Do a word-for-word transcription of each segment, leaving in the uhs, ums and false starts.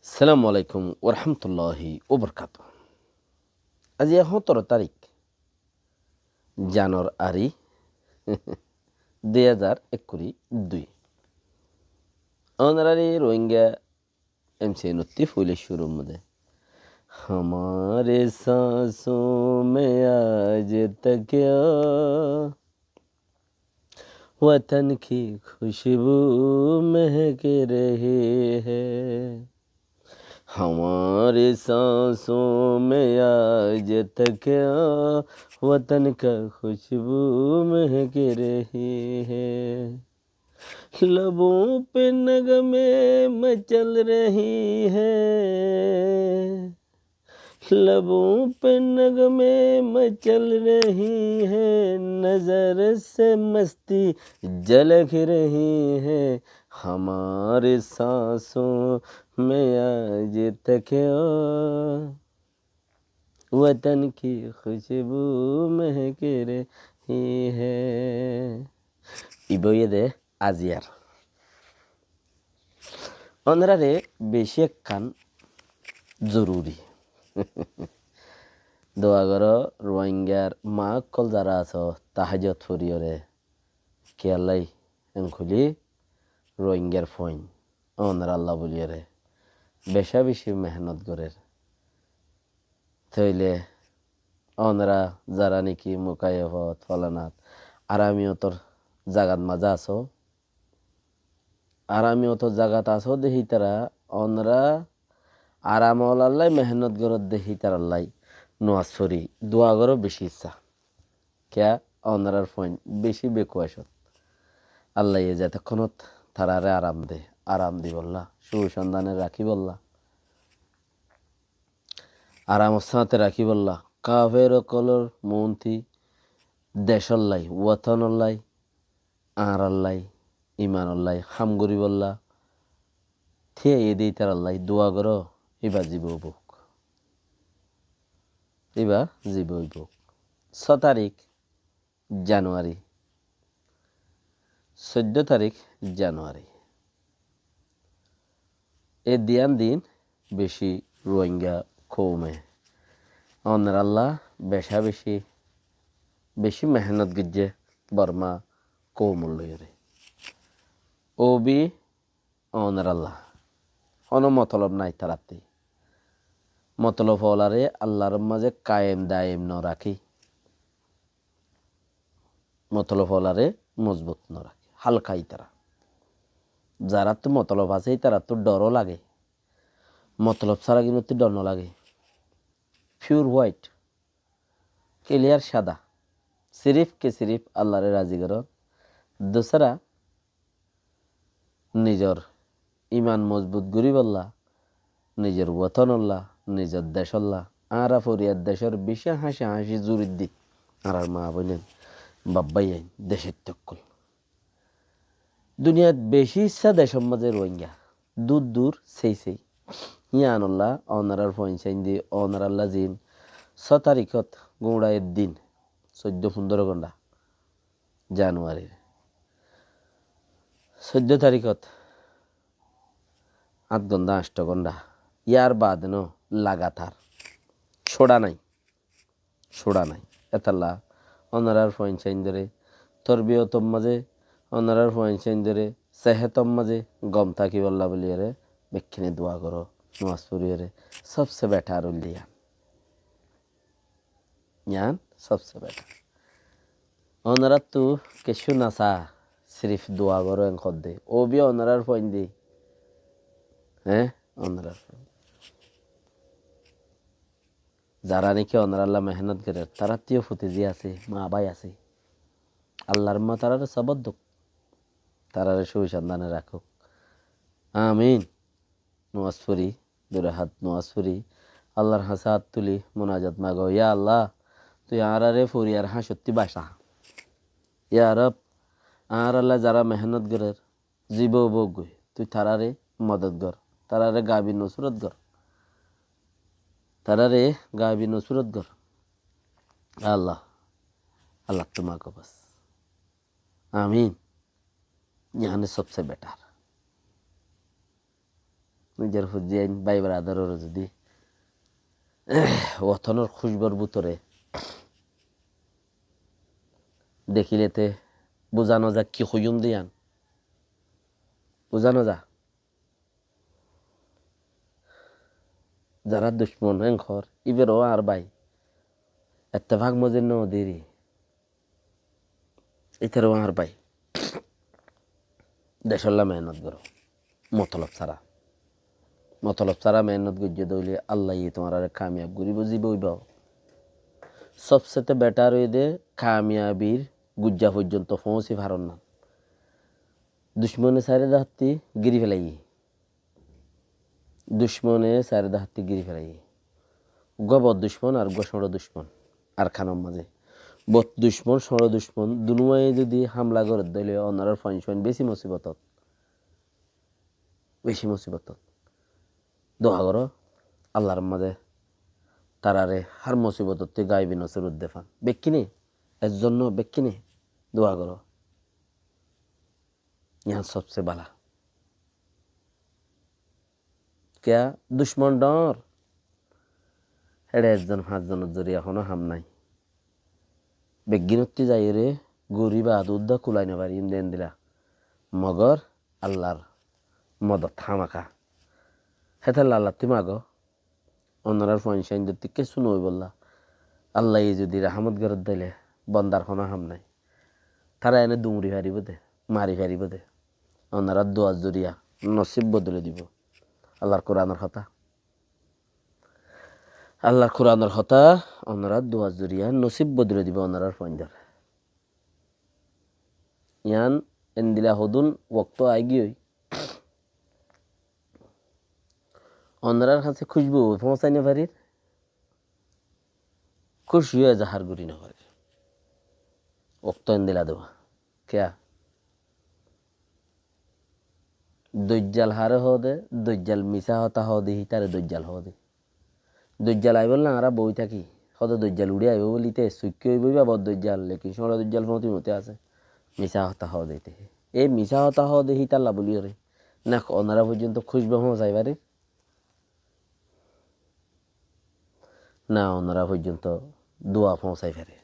Assalamu alaikum warahmatulláhi wabarakátuhu. Aijja hóñtoro tarík, Januari, dui házar ekkuri dui. Ónorari Rohingya M C N ottí foila cúrur modé, ہمارے سانسوں میں آج تک وطن کی خوشبو مہک رہی ہے۔ ہمارے سانسوں میں آج تک وطن کا خوشبو مہک رہی ہے۔ لبوں پہ نغمے مچل رہی ہے، لبوں پہ نغمے مچل رہی ہے، نظر سے مستی جھلک رہی ہے۔ ہمارے سانسوں میں آج تک وطن کی خوشبو مہک رہی ہے۔ Ibá óiye de aziyar. Ónorare beci ekkán zoruri. Dua goró, Rohingyar maa ókkol zara asó, tahajjud foriyóre, kiyólla, en hoilé Rohingyar fuain ónoralla buliyóre beca beci mehénnot gorér. Tóile ónora zara niki mukayafot, folanat, aramiyotor zagat mazé asó, aramiyotor zagat asó de hítara, ónora aram olallá mehénnot goródde hítarallá nomaz fori dua goró beci issá. Kiyá? Ónorar fuain beci bekuwacot. Allaye zetókkonot tarare aram de, aram dibollá, cúcandane rakíbollá, aramor sáñte rakíbollá, kafer ókkolor muúnti decóllá, wotónollá, añárállá, imanollá, ham goríbollá, tíyaiyé de ítarallá dua goró, íba zibá óibok. Íba zibá óibok. Só tarík Januari, soiddó tarík Januari. E diyan din beci Rohingya koume ónorallá beca beci, beci mehénnot goijjé Borma koumor loiyóre. Óbi ónorallá. Honó motolob nái tarattí. Motolob ólaré Allar mazé kayem dayem norakí. Motolob ólaré mozbut norakí. Halka ítara. Zaráttu motolob asé, ítarattú dhoró lage. Motolob sára gínottú dhor nolage. Pure white. Kiliyar sada. Sirif ke sirif Allaré razi gorón. Dusára nizor iman mozbut goríbollá, nizor wotónollá, nizor decólla, añára foriyar decór beci háñci háñci zuriddí. Añárar maa boinain, baf báiyain, decóitta ókkol. Duniyat beci issá decór mazé Rohingya, dur dur, séi séi. Yíanollá ónorar fuain sáinde ónorallá zin só tarikót guñça eddin, soiddó fundóro gondha Januarir. Soiddó tarikót át gondha, añctho gondha. Yar baade no lagatar. Cóça nái. Cóça nái. Étalla ónorar fuain sáindoré torbiyotor mazé, ónorar fuain sáindoré sehétor mazé gom tákibollá buliyóre bekkúne dua goró, nomaz foriyóre, sobse betar óilde yián. Yián sobse betar. Ónoráttu kessú nasá, sirif dua goró en hoddé. Óbi ónorar fuain de. Hé? Ónorar fuain. Zará niki ónorallá mehénnot gorér, taráttu yó futi zí asé, maa bái asé. Allar maa taráre sobor douk, taráre cúcandane rakók. Amin. Nomaz fori, dui rakát nomaz fori, Allar hañsé át tuli munajat mago, ya Allah, tui añáráre foriyar háñcottí baca. Ya Rab, añárálla zará mehénnot gorér, zibá óibok goi, tui taráre modot gor, taráre gaibi nusrot gor, taráre gaibi nusrot gor. Allah, Allattú mago bas. Amin. Yiáne sobse betar. nizor fuain bái baradaroré zodi wotonor kúcbor bútore dekíle te buzá no za ki hoiyúm de yián. Buzá no za. Zará ducmon héen hoór, íbaró añár bái. Ettefak mozin no diri. Ítaró añár bái. Decólla mehénot goró. Motolob sára. Motolob sára mehénot goijjó de óile Allaye tuáñráre kamiyab goríbo, zibá óiba. Sobsete betar óiye de kamiyabir gujja foijjonto foóñsi faron na. Ducmone sairó dahatti gíri felaiyé. Ducmone sairó dahatti gíri felaiyé. Uggúa bot ducmon ar uggúa cóñço ducmon. Arkanor mazé bot ducmon, cóñço ducmon, dunuwaye zodi hamla gorer de óile onorár fuain cúain beci musibotot. Beci musibotot. Dua goró, Allar mazé tarare hár musibotottú gaibi nosrot de fan. Bekkúne, ezzon no, bekkúne dua goró. Yián sobse bála. Kiyá? Ducmon dhoóñr. Héçe ezzon fañszonor zoriya honó ham nái. Beggúnottú zaiyóre gorí baade uddá kulai no farim de endilla. Mogor Allar modot hámaka. Hétolla Allattú mago. Onorár fuain cúaindóttu kessú no óibolla. Allaye zodi rahámot gorér de óile bondar honó ham nái. Tará ene duñri faribó de, mari faribó de. Onorár duar zoriya nosib bodoli dibó. Allar Kuranor hotá. Allar Kuranor hotá, onorár duar zoriya nosib bodoli dibó onorár fuaindór. Yián endilla hodún wokto aigiyói. Onorár hañsé kúcbu foóñsai no farir, kúci ói ezahar gorí no farir. Okto endilla dua. Kiyá? Doijjal haré hoó de, doijjal misá hotá hoó de, hítare doijjal hoó de. Doijjal aibólla añára boi táki. Hoó de doijjal uçí aibó bóli te, suikké óibo íba bor doijjal, lekin cóñço doijjal foóñti moti asé. Misá hotá hoó de íte. E misá hotá hoó de hítalla bóliyoré. Na onorá foijjonto kúcbu foóñsai farir. Na onorá foijjonto dua foóñsai farir.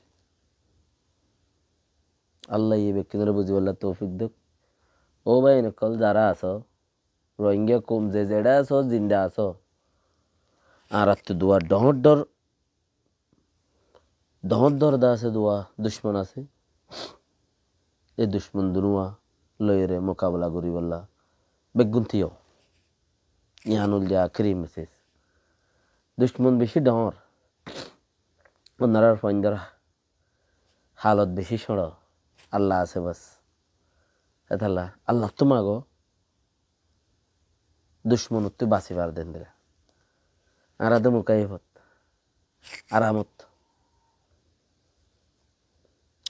Allaye bekkúnore buzibólla toufik douk. Ó bái ókkol zará asó, Rohingya koum ze zeçé asó, zinda asó. Añárattu dua dhoóñr dhoóñr, dhoóñr dhoóñr de asé dua ducmon asé. E ducmon dunuwa loiyóre mukabela goríbolla beggún tíyo. Yián óilde akéri meses. Ducmon bicí dhoóñr. Onorár fuaindór halot bicí cóñço. Allah asé bas. Hétolla Allattú mago, ducmonottú basi fare de endilla. Añára de mukaifot, aramot.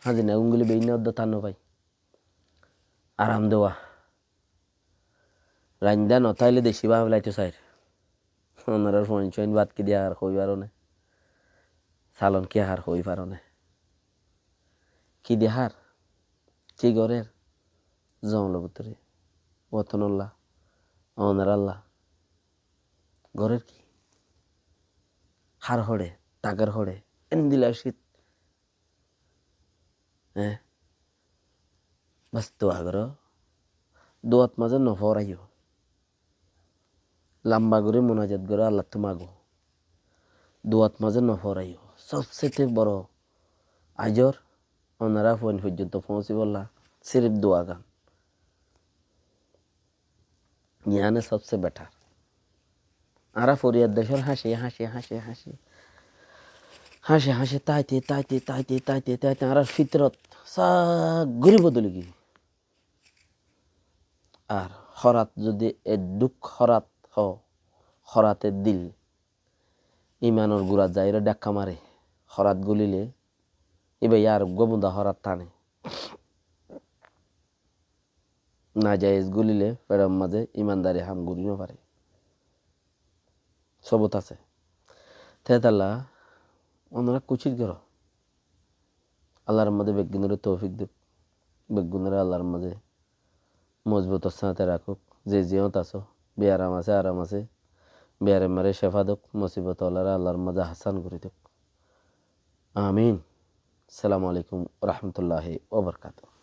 Házina gunguli beinna udda tan no fai. Aram dua. Raindá no táile deci báfi laito sair. Onorár fuain cúain bát ki di hár hoói faroné? Salon ki hár hoói faroné? Ki di hár? Ki gorér? Zongolor bútore. Wotonolla. Onorálla. Gorér ki? Hár hoçé? Taker hoçé? Endilla cít. Eé? Bas dua goró. Duat mazé no foraiyó. Lamba gorí munajat goró, Allattú mago. Duat mazé no foraiyó. Sobsete boro ajor, onorá fuain foijjonto foóñsibolla sirif duagán. Yiáne sobse betar. Añára foriyar decór háñci, háñci, háñci, háñci. Háñci, háñci táite, táite, táite, táite, táite, añárar fitorot sak gorí bodoli giyói. Ar hórat zodi eddúk hórat hoó, hórator dil imanor gurat zaiyóre dhakka mare, hórat gulile, íba yar uggúa bunda hórat tane. Najaiz gulile feçor mazé imandari ham gorí no fare. Sobut asé. Tétalla onora kucíc goró. Allar mazé beggúnore toufik douk. Beggúnore Allar mazé mozbutor sáñte rakók. Ze ziyót asó, Biyaram asé, aram asé. Biyaram mare cefa dók, musibot olaré Allar mazé hasán gorí dók. Amin. Assalamu alaikum wa rahmatullahi wa barakatuhu.